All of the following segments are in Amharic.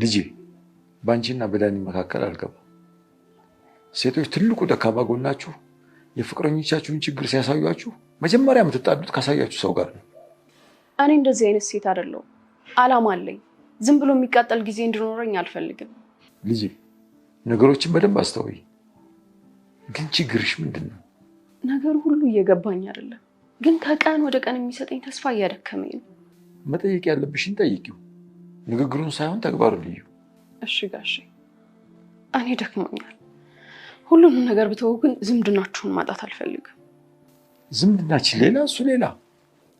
ልጄ በአንቺና በዳኒ መካከል አልገባም። ሴቶች ትልቁ ደካማ ጎናችሁ የፍቅረኞቻችሁን ችግር ሲያሳዩአችሁ መጀመሪያ የምትጣዱት ካሳያችሁ ሰው ጋር ነው። እኔ እንደዚህ አይነት ሴት አይደለሁም። አላማ አለኝ። ዝም ብሎ የሚቃጠል ጊዜ እንዲኖረኝ አልፈልግም። ልጄ ነገሮችን በደንብ አስተውይ። ግን ችግርሽ ምንድን ነው? ነገሩ ሁሉ እየገባኝ አይደለም፣ ግን ከቀን ወደ ቀን የሚሰጠኝ ተስፋ እያደከመኝ ነው። መጠየቅ ያለብሽን ጠይቂው። ንግግሩን ሳይሆን ተግባሩን ልዩ። እሺ ጋሼ፣ እኔ ደክሞኛል። ሁሉንም ነገር ብተው ግን ዝምድናችሁን ማጣት አልፈልግም። ዝምድናችን ሌላ፣ እሱ ሌላ።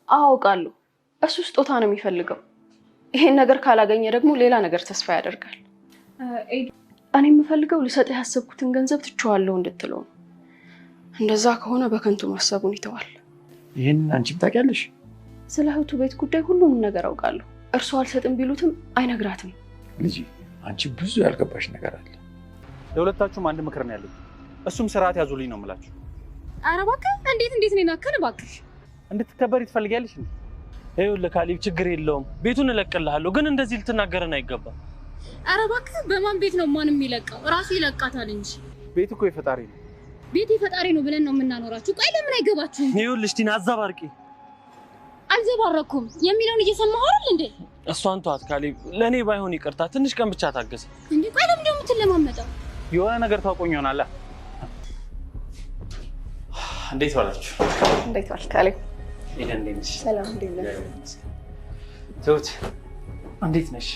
አውቃለሁ፣ እሱ ስጦታ ነው የሚፈልገው። ይሄን ነገር ካላገኘ ደግሞ ሌላ ነገር ተስፋ ያደርጋል። እኔ የምፈልገው ልሰጥህ ያሰብኩትን ገንዘብ ትቼዋለሁ እንድትለው ነው። እንደዛ ከሆነ በከንቱ ማሰቡን ይተዋል። ይህንን አንቺም ታውቂያለሽ። ስለ እህቱ ቤት ጉዳይ ሁሉንም ነገር አውቃለሁ። እርሱ አልሰጥም ቢሉትም አይነግራትም። ልጄ አንቺ ብዙ ያልገባሽ ነገር አለ። ለሁለታችሁም አንድ ምክር ነው ያለኝ፣ እሱም ስርዓት ያዙልኝ ነው የምላችሁ። ኧረ እባክህ እንዴት እንዴት ነው ናከን? እባክሽ እንድትከበሪ ትፈልጊያለሽ እንዴ? ይኸውልህ ካሌብ፣ ችግር የለውም ቤቱን እለቅልሃለሁ፣ ግን እንደዚህ ልትናገረን አይገባም። ኧረ እባክህ በማን ቤት ነው ማን የሚለቀው? ራሱ ይለቃታል እንጂ። ቤት እኮ የፈጣሪ ነው። ቤት የፈጣሪ ነው ብለን ነው የምናኖራችሁ። ቆይ ለምን አይገባችሁም? ይኸውልሽ ቲና፣ አዘባርቂ። አልዘባረኩም የሚለውን እየሰማሁ አይደል እንዴ? እሷን ተዋት ካሌብ፣ ለእኔ ባይሆን ይቅርታ፣ ትንሽ ቀን ብቻ ታገሰ። እንዴ ቆይ ለምንድን ነው የምትለማመጠው? የሆነ ነገር ታውቆኝ ይሆናል። እንዴት ዋላችሁ? እንዴት ዋልክ ካሌብ? ኤደን እንዴት ነሽ? ሰላም፣ እንዴት ነህ? ትሁት እንዴት ነሽ?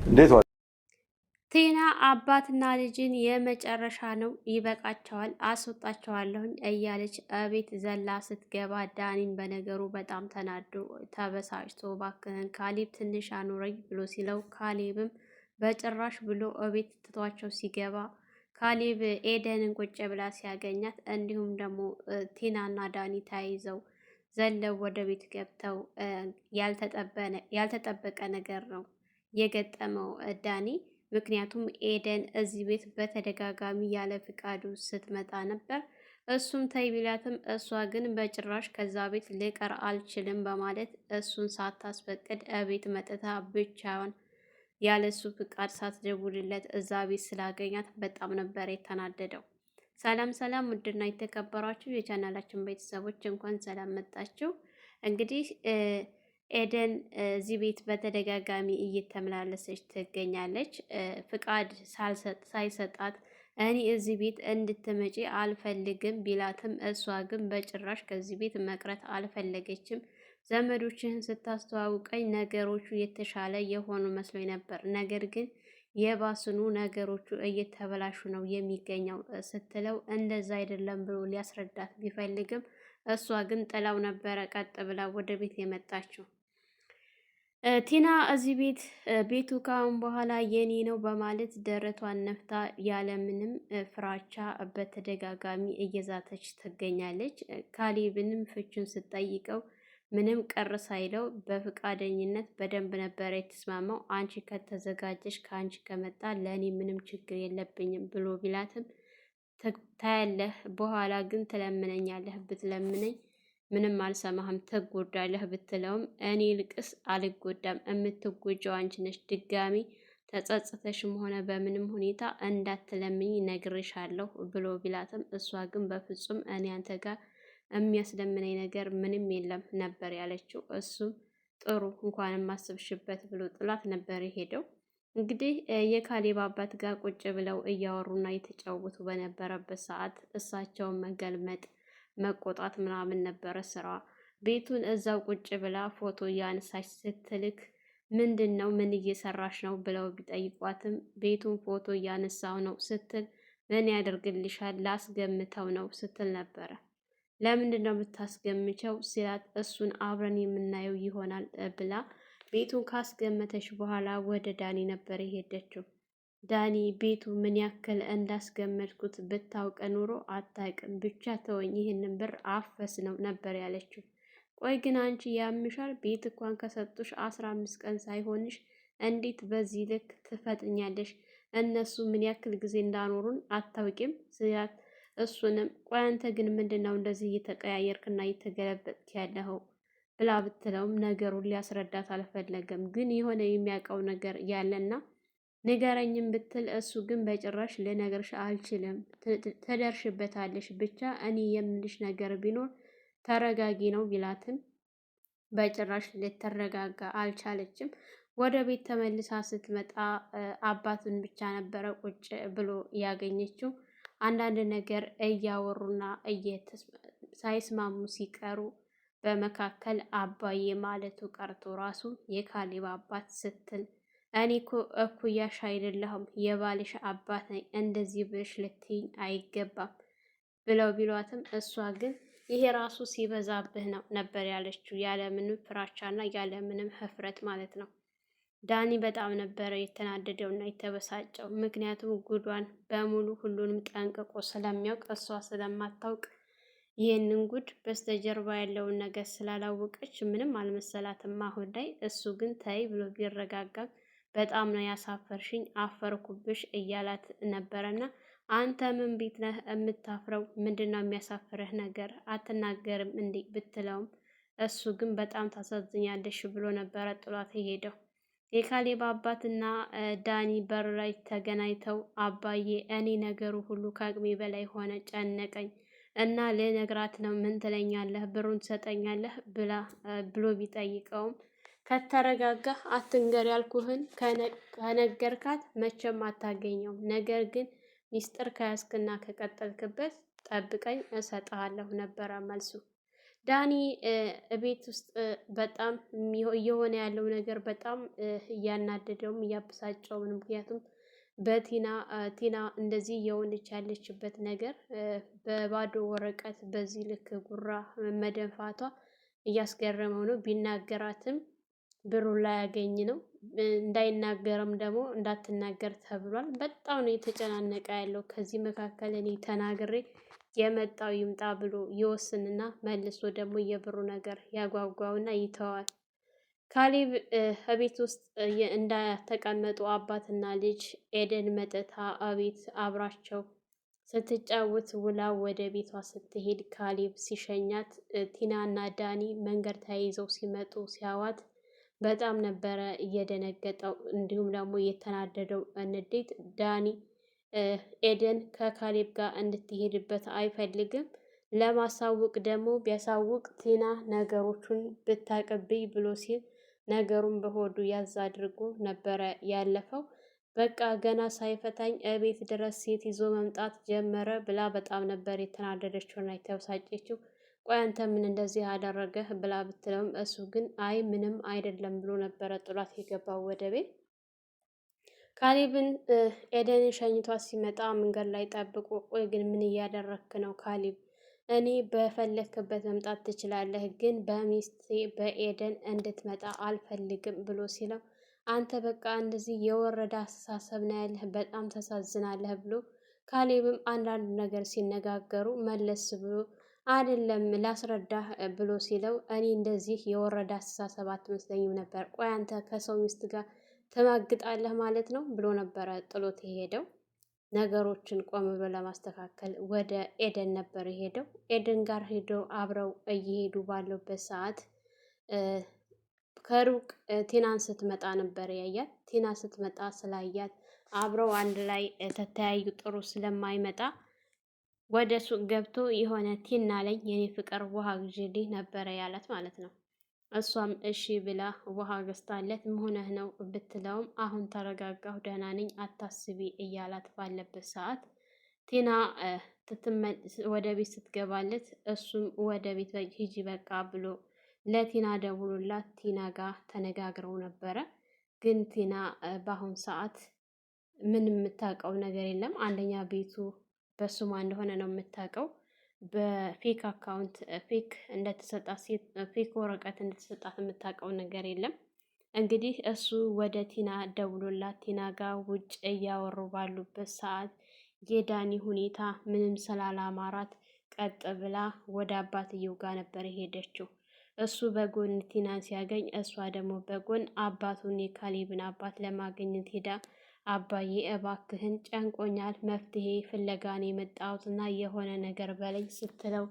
እንዴት ዋል? ቲና አባትና ልጅን የመጨረሻ ነው፣ ይበቃቸዋል፣ አስወጣቸዋለሁኝ እያለች እቤት ዘላ ስትገባ ዳኒን በነገሩ በጣም ተናዶ ተበሳጭቶ እባክህን ካሌብ ትንሽ አኑረኝ ብሎ ሲለው ካሌብም በጭራሽ ብሎ እቤት ትቷቸው ሲገባ ካሌብ ኤደንን ቁጭ ብላ ሲያገኛት እንዲሁም ደግሞ ቲናና ዳኒ ተያይዘው ዘለው ወደ ቤት ገብተው ያልተጠበቀ ነገር ነው የገጠመው ዳኒ። ምክንያቱም ኤደን እዚህ ቤት በተደጋጋሚ ያለ ፍቃዱ ስትመጣ ነበር። እሱም ተይ ቢላትም እሷ ግን በጭራሽ ከዛ ቤት ልቀር አልችልም በማለት እሱን ሳታስፈቅድ እቤት መጥታ ብቻዋን ያለ እሱ ፍቃድ ሳትደውልለት እዛ ቤት ስላገኛት በጣም ነበር የተናደደው። ሰላም ሰላም፣ ውድና የተከበራችሁ የቻናላችን ቤተሰቦች እንኳን ሰላም መጣችሁ። እንግዲህ ኤደን እዚህ ቤት በተደጋጋሚ እየተመላለሰች ትገኛለች። ፍቃድ ሳይሰጣት እኔ እዚህ ቤት እንድትመጪ አልፈልግም ቢላትም እሷ ግን በጭራሽ ከዚህ ቤት መቅረት አልፈለገችም። ዘመዶችህን ስታስተዋውቀኝ ነገሮቹ የተሻለ የሆኑ መስሎኝ ነበር፣ ነገር ግን የባስኑ ነገሮቹ እየተበላሹ ነው የሚገኘው ስትለው እንደዛ አይደለም ብሎ ሊያስረዳት ቢፈልግም እሷ ግን ጥላው ነበረ ቀጥ ብላ ወደ ቤት የመጣችው። ቲና እዚህ ቤት ቤቱ ካሁን በኋላ የኔ ነው በማለት ደረቷን ነፍታ ያለምንም ፍራቻ በተደጋጋሚ እየዛተች ትገኛለች። ካሌብንም ፍቹን ስትጠይቀው ምንም ቅር ሳይለው በፈቃደኝነት በደንብ ነበረ የተስማማው። አንቺ ከተዘጋጀሽ ከአንቺ ከመጣ ለእኔ ምንም ችግር የለብኝም ብሎ ቢላትም ታያለህ፣ በኋላ ግን ትለምነኛለህ፣ ብትለምነኝ ምንም አልሰማህም፣ ትጎዳለህ ብትለውም እኔ ልቅስ አልጎዳም፣ የምትጎጃው አንቺ ነሽ፣ ድጋሚ ተጸጽተሽም ሆነ በምንም ሁኔታ እንዳትለምኝ ነግሬሻለሁ ብሎ ቢላትም እሷ ግን በፍጹም እኔ አንተ ጋር የሚያስለምነኝ ነገር ምንም የለም ነበር ያለችው። እሱም ጥሩ እንኳንም አስብሽበት ብሎ ጥላት ነበር የሄደው። እንግዲህ የካሌብ አባት ጋር ቁጭ ብለው እያወሩና እየተጫወቱ በነበረበት ሰዓት እሳቸውን መገልመጥ መቆጣት ምናምን ነበረ ስራዋ። ቤቱን እዛው ቁጭ ብላ ፎቶ እያነሳች ስትልክ ምንድን ነው ምን እየሰራሽ ነው ብለው ቢጠይቋትም ቤቱን ፎቶ እያነሳው ነው ስትል ምን ያደርግልሻል ላስገምተው ነው ስትል ነበረ። ለምንድን ነው የምታስገምቸው ሲላት እሱን አብረን የምናየው ይሆናል ብላ ቤቱን ካስገመተች በኋላ ወደ ዳኒ ነበር የሄደችው። ዳኒ ቤቱ ምን ያክል እንዳስገመድኩት ብታውቀ ኑሮ አታውቅም፣ ብቻ ተወኝ፣ ይህንን ብር አፈስ ነው ነበር ያለችው። ቆይ ግን አንቺ ያምሻል? ቤት እንኳን ከሰጡሽ 15 ቀን ሳይሆንሽ እንዴት በዚህ ልክ ትፈጥኛለሽ? እነሱ ምን ያክል ጊዜ እንዳኖሩን አታውቂም ስላት እሱንም ቆይ አንተ ግን ምንድን ነው እንደዚህ እየተቀያየርክና እየተገለበጥክ ያለኸው ብላ ብትለውም ነገሩን ሊያስረዳት አልፈለገም። ግን የሆነ የሚያውቀው ነገር ያለና ንገረኝም ብትል እሱ ግን በጭራሽ ልነግርሽ አልችልም፣ ትደርሽበታለሽ፣ ብቻ እኔ የምልሽ ነገር ቢኖር ተረጋጊ ነው ቢላትም በጭራሽ ልትረጋጋ አልቻለችም። ወደ ቤት ተመልሳ ስትመጣ አባቱን ብቻ ነበረ ቁጭ ብሎ ያገኘችው። አንዳንድ ነገር እያወሩና ሳይስማሙ ሲቀሩ በመካከል አባዬ ማለቱ ቀርቶ ራሱ የካሌብ አባት ስትል እኔ እኮ እኩያሽ አይደለሁም የባልሽ አባት ነኝ፣ እንደዚህ ብለሽ ልትይኝ አይገባም ብለው ቢሏትም እሷ ግን ይሄ ራሱ ሲበዛብህ ነው ነበር ያለችው፣ ያለምንም ፍራቻና ያለምንም ህፍረት ማለት ነው። ዳኒ በጣም ነበረ የተናደደውና የተበሳጨው። ምክንያቱም ጉዷን በሙሉ ሁሉንም ጠንቅቆ ስለሚያውቅ እሷ ስለማታውቅ ይህንን ጉድ በስተጀርባ ያለውን ነገር ስላላወቀች ምንም አልመሰላትም አሁን ላይ። እሱ ግን ተይ ብሎ ቢረጋጋም በጣም ነው ያሳፈርሽኝ፣ አፈርኩብሽ እያላት ነበረና አንተ ምን ቤት ነህ የምታፍረው? ምንድን ነው የሚያሳፍርህ ነገር አትናገርም እንዴ ብትለውም እሱ ግን በጣም ታሳዝኛለሽ ብሎ ነበረ ጥሏት የሄደው። የካሌብ አባትና ዳኒ በር ላይ ተገናኝተው አባዬ እኔ ነገሩ ሁሉ ከአቅሜ በላይ ሆነ፣ ጨነቀኝ እና ልነግራት ነው። ምን ትለኛለህ? ብሩን ትሰጠኛለህ? ብላ ብሎ ቢጠይቀውም ከተረጋጋህ አትንገር ያልኩህን ከነገርካት መቼም አታገኘውም። ነገር ግን ሚስጥር ከያዝክና ከቀጠልክበት ጠብቀኝ እሰጥሃለሁ ነበረ መልሱ። ዳኒ ቤት ውስጥ በጣም እየሆነ ያለው ነገር በጣም እያናደደውም እያበሳጨውም ነው። ምክንያቱም በቲና ቲና እንደዚህ እየሆነች ያለችበት ነገር በባዶ ወረቀት በዚህ ልክ ጉራ መደንፋቷ እያስገረመው ነው። ቢናገራትም ብሩን ላያገኝ ነው። እንዳይናገርም ደግሞ እንዳትናገር ተብሏል። በጣም ነው የተጨናነቀ ያለው። ከዚህ መካከል እኔ ተናግሬ የመጣው ይምጣ ብሎ ይወስንና መልሶ ደግሞ የብሩ ነገር ያጓጓውና ይተዋል። ካሌብ እቤት ውስጥ እንደተቀመጡ አባትና ልጅ ኤደን መጥታ እቤት አብራቸው ስትጫወት ውላ ወደ ቤቷ ስትሄድ ካሌብ ሲሸኛት ቲናና ዳኒ መንገድ ተያይዘው ሲመጡ ሲያዋት በጣም ነበረ እየደነገጠው እንዲሁም ደግሞ የተናደደው ንዴት ዳኒ ኤደን ከካሌብ ጋር እንድትሄድበት አይፈልግም። ለማሳወቅ ደግሞ ቢያሳውቅ ቲና ነገሮቹን ብታቀብይ ብሎ ሲል ነገሩን በሆዱ ያዝ አድርጎ ነበረ ያለፈው። በቃ ገና ሳይፈታኝ እቤት ድረስ ሴት ይዞ መምጣት ጀመረ ብላ በጣም ነበር የተናደደችውና የተበሳጨችው። ቆይ አንተ ምን እንደዚህ አደረገህ ብላ ብትለውም እሱ ግን አይ ምንም አይደለም ብሎ ነበረ ጥሏት የገባው ወደ ቤት። ካሌብን ኤደንን ሸኝቷት ሲመጣ መንገድ ላይ ጠብቆ ቆይ ግን ምን እያደረክ ነው ካሌብ? እኔ በፈለክበት መምጣት ትችላለህ፣ ግን በሚስቴ በኤደን እንድትመጣ አልፈልግም ብሎ ሲለው አንተ በቃ እንደዚህ የወረደ አስተሳሰብ ነው ያለህ፣ በጣም ተሳዝናለህ ብሎ ካሌብም አንዳንድ ነገር ሲነጋገሩ መለስ ብሎ አይደለም ላስረዳህ ብሎ ሲለው እኔ እንደዚህ የወረደ አስተሳሰብ አትመስለኝም ነበር። ቆይ አንተ ከሰው ሚስት ጋር ትማግጣለህ ማለት ነው ብሎ ነበረ ጥሎት የሄደው። ነገሮችን ቆም ብሎ ለማስተካከል ወደ ኤደን ነበር የሄደው። ኤደን ጋር ሄደው አብረው እየሄዱ ባለበት ሰዓት ከሩቅ ቲናን ስትመጣ ነበር ያያት። ቲና ስትመጣ ስላያት አብረው አንድ ላይ ተተያዩ ጥሩ ስለማይመጣ ወደ ሱቅ ገብቶ የሆነ ቲና ላይ የኔ ፍቅር ውሃ ግዢልኝ ነበረ ያላት ማለት ነው። እሷም እሺ ብላ ውሃ ገዝታለት መሆነህ ነው ብትለውም አሁን ተረጋጋሁ፣ ደህና ነኝ፣ አታስቢ እያላት ባለበት ሰዓት ቲና ወደ ቤት ስትገባለት እሱም ወደ ቤት ሂጂ በቃ ብሎ ለቲና ደውሎላት ቲና ጋር ተነጋግረው ነበረ። ግን ቲና በአሁን ሰዓት ምን የምታውቀው ነገር የለም። አንደኛ ቤቱ በስሟ እንደሆነ ነው የምታውቀው። በ fake account fake እንደተሰጣት fake ወረቀት እንደተሰጣት የምታውቀው ነገር የለም። እንግዲህ እሱ ወደ ቲና ደውሎላት ቲና ጋር ውጭ እያወሩ ባሉበት ሰዓት የዳኒ ሁኔታ ምንም ስላላማራት ቀጥ ብላ ወደ አባትየው ጋር ነበር የሄደችው። እሱ በጎን ቲናን ሲያገኝ፣ እሷ ደግሞ በጎን አባቱን የካሌብን አባት ለማግኘት ሄዳ አባዬ እባክህን ጨንቆኛል፣ መፍትሄ ፍለጋን የመጣሁት እና የሆነ ነገር በለኝ ስትለው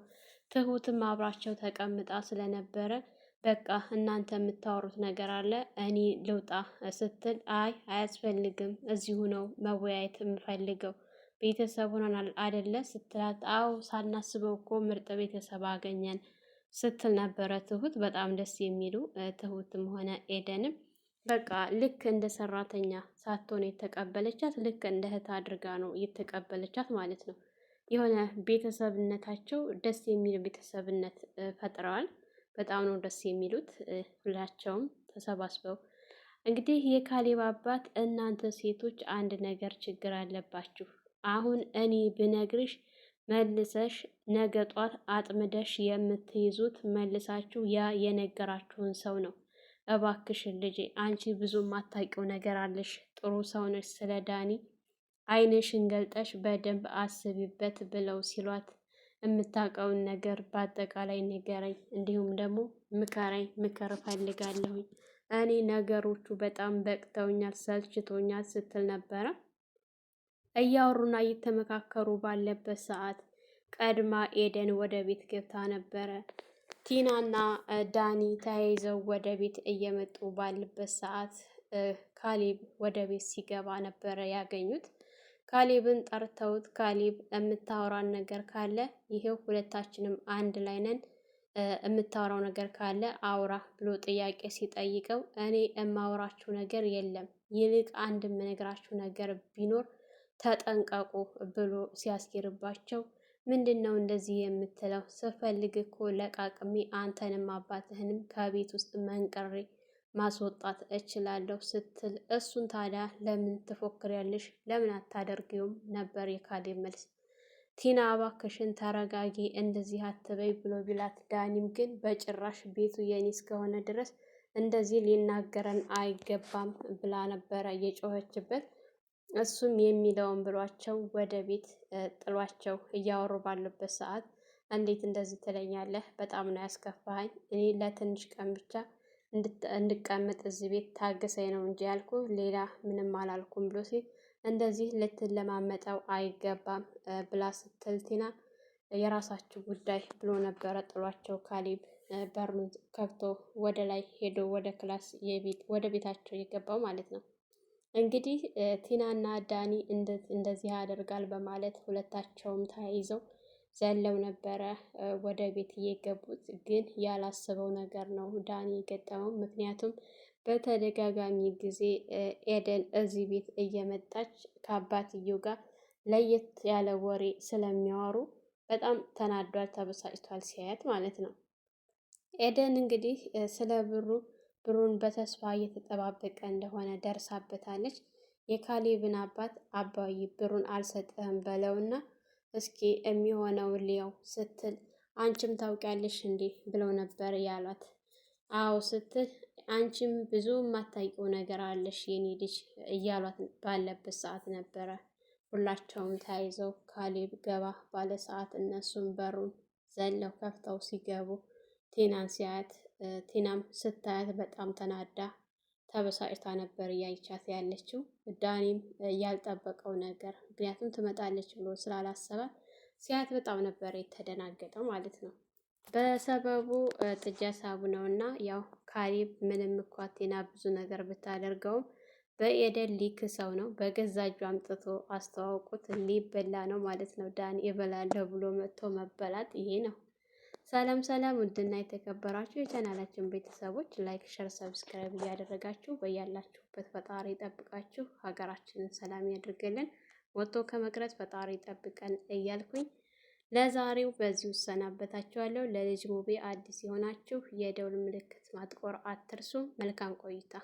ትሁትም አብራቸው ተቀምጣ ስለነበረ በቃ እናንተ የምታወሩት ነገር አለ እኔ ልውጣ ስትል አይ አያስፈልግም፣ እዚሁ ነው መወያየት የምፈልገው ቤተሰብ ሆነናል አደለ ስትላት፣ አዎ ሳናስበው እኮ ምርጥ ቤተሰብ አገኘን ስትል ነበረ ትሁት። በጣም ደስ የሚሉ ትሁትም ሆነ ኤደንም በቃ ልክ እንደ ሰራተኛ ሳትሆን የተቀበለቻት ልክ እንደ እህት አድርጋ ነው የተቀበለቻት ማለት ነው። የሆነ ቤተሰብነታቸው ደስ የሚል ቤተሰብነት ፈጥረዋል። በጣም ነው ደስ የሚሉት ሁላቸውም ተሰባስበው። እንግዲህ የካሌብ አባት እናንተ ሴቶች አንድ ነገር ችግር አለባችሁ። አሁን እኔ ብነግርሽ መልሰሽ ነገ ጧት አጥምደሽ የምትይዙት መልሳችሁ ያ የነገራችሁን ሰው ነው። እባክሽን ልጄ አንቺ ብዙ የማታውቂው ነገር አለሽ። ጥሩ ሰው ነሽ። ስለ ዳኒ ዓይንሽን ገልጠሽ በደንብ አስቢበት ብለው ሲሏት የምታውቀውን ነገር በአጠቃላይ ንገረኝ፣ እንዲሁም ደግሞ ምከረኝ፣ ምክር እፈልጋለሁኝ እኔ ነገሮቹ በጣም በቅተውኛል፣ ሰልችቶኛል ስትል ነበረ። እያወሩና እየተመካከሩ ባለበት ሰዓት ቀድማ ኤደን ወደ ቤት ገብታ ነበረ። ቲናና ዳኒ ተያይዘው ወደ ቤት እየመጡ ባለበት ሰዓት ካሌብ ወደ ቤት ሲገባ ነበረ ያገኙት። ካሌብን ጠርተውት ካሌብ የምታወራን ነገር ካለ ይሄው ሁለታችንም አንድ ላይ ነን፣ የምታወራው ነገር ካለ አውራ ብሎ ጥያቄ ሲጠይቀው እኔ የማወራችሁ ነገር የለም፣ ይልቅ አንድ የምነግራችሁ ነገር ቢኖር ተጠንቀቁ ብሎ ሲያስጌርባቸው ምንድን ነው እንደዚህ የምትለው? ስፈልግ እኮ ለቃቅሜ አንተንም አባትህንም ከቤት ውስጥ መንቅሬ ማስወጣት እችላለሁ ስትል እሱን ታዲያ ለምን ትፎክሪያለሽ? ለምን አታደርጊውም? ነበር የካሌብ መልስ። ቲና እባክሽን ተረጋጊ፣ እንደዚህ አትበይ ብሎ ቢላት ዳኒም ግን በጭራሽ ቤቱ የኔ እስከሆነ ድረስ እንደዚህ ሊናገረን አይገባም ብላ ነበረ የጮኸችበት። እሱም የሚለውን ብሏቸው ወደ ቤት ጥሏቸው እያወሩ ባሉበት ሰዓት እንዴት እንደዚህ ትለኛለህ? በጣም ነው ያስከፋኸኝ። እኔ ለትንሽ ቀን ብቻ እንድቀመጥ እዚህ ቤት ታገሰኝ ነው እንጂ ያልኩ ሌላ ምንም አላልኩም ብሎ ሲል እንደዚህ ልትለማመጠው አይገባም ብላ ስትል ቲና የራሳችሁ ጉዳይ ብሎ ነበረ ጥሏቸው ካሌብ በሩን ከፍቶ ወደ ላይ ሄዶ ወደ class የቤት ወደ ቤታቸው የገባው ማለት ነው። እንግዲህ ቲናና ዳኒ እንደዚህ ያደርጋል በማለት ሁለታቸውም ተያይዘው ዘለው ነበረ ወደ ቤት እየገቡት። ግን ያላሰበው ነገር ነው ዳኒ የገጠመው። ምክንያቱም በተደጋጋሚ ጊዜ ኤደን እዚህ ቤት እየመጣች ከአባትየው ጋር ለየት ያለ ወሬ ስለሚያወሩ በጣም ተናዷል፣ ተበሳጭቷል ሲያያት ማለት ነው። ኤደን እንግዲህ ስለ ብሩ ብሩን በተስፋ እየተጠባበቀ እንደሆነ ደርሳበታለች። የካሌብን አባት አባዬ ብሩን አልሰጥህም በለውና እስኪ የሚሆነውን ልየው ስትል አንቺም ታውቂያለሽ እንዴ ብለው ነበር ያሏት። አዎ ስትል አንቺም ብዙ የማታውቂው ነገር አለሽ የኔ ልጅ እያሏት ባለበት ሰዓት ነበረ ሁላቸውም ተያይዘው ካሌብ ገባ ባለ ሰዓት እነሱም በሩን ዘለው ከፍተው ሲገቡ ቲናን ሲያያት ቲናም ስታያት በጣም ተናዳ ተበሳጭታ ነበር እያየቻት ያለችው። ዳኒም ያልጠበቀው ነገር ምክንያቱም ትመጣለች ብሎ ስላላሰበ ሲያያት በጣም ነበር የተደናገጠው ማለት ነው። በሰበቡ ጥጃ ሳቡ ነው እና ያው ካሌብ ምንም እኳ ቲና ብዙ ነገር ብታደርገውም በኤደን ሊክ ሰው ነው። በገዛ እጁ አምጥቶ አስተዋውቁት ሊበላ ነው ማለት ነው። ዳኒ እበላለሁ ብሎ መጥቶ መበላት ይሄ ነው። ሰላም ሰላም፣ ውድና የተከበራችሁ የቻናላችን ቤተሰቦች like፣ share፣ subscribe እያደረጋችሁ በያላችሁበት ፈጣሪ ይጠብቃችሁ፣ ሀገራችንን ሰላም ያድርግልን፣ ወጥቶ ከመቅረት ፈጣሪ ይጠብቀን እያልኩኝ ለዛሬው በዚሁ እሰናበታችኋለሁ። ለልጅ ሙቤ አዲስ የሆናችሁ የደውል ምልክት ማጥቆር አትርሱ። መልካም ቆይታ።